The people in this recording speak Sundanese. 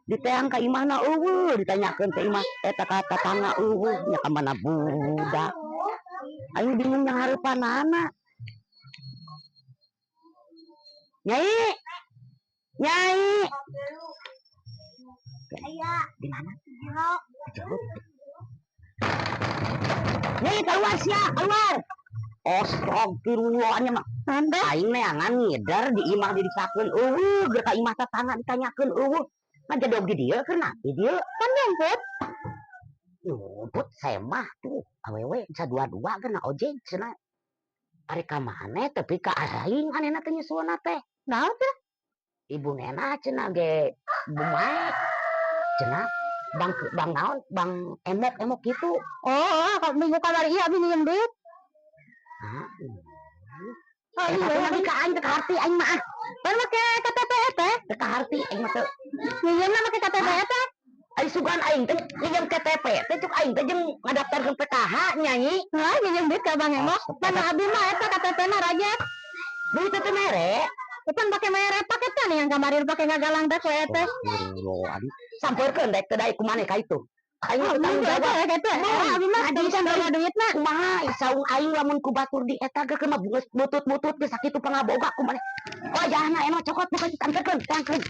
Diteang ka imahna euweuh, ditanyakeun teh imah eta ka tatangga euweuh, nya ka mana budak. Aing bingung yang hareupanana. Nyai. Nyai. Di mana? Jauh. Nyai, keluar sia, keluar. Astagfirullah nya mah. Anda Aing neangan ngider di imah didisakeun euweuh, geus ka imah tatangga ditanyakeun euweuh. Ngajedog di dieu keur di dieu. Kan nyumput. Nyumput semah tuh awewe bisa dua-dua geuna ojek cenah. Ari ka mana tapi ka aing anehna teh nyusulna teh. Naon teh? Ibu nena cenah ge bumae. Cenah bang bang naon bang emok emok gitu. Oh, oh, minggu kamari iya abi minjem duit. Hah? Oh Eta iya. teh lagi ka aing teu kaharti aing mah ah. Kan make KTP teh. Teu kaharti aing mah teu. Minjemna make KTP teh. Ari sugan aing teh minjem KTP teh cuk aing teh jeung ngadaftarkeun PKH, Nyai. Hah, minjem duit ka Bang Emok. Pan abi mah eta KTP na raja. Duit teh mere. Pan pake mere paketan yang kamari pake ngagalang teh ku teh. Astagfirullah. Sampeurkeun dek teu daek ku maneh ka itu. Aing mah Oh, tanggung eta jawab. Eta. Oh, abi mah Ngaji bisa bawa duitna. Kumaha saung aing lamun ku batur di eta ge mah geus butut-butut geus sakitu pangaboga ku maneh. Oh, jahna eno cokot bukan, sampeurkeun, tangkeun.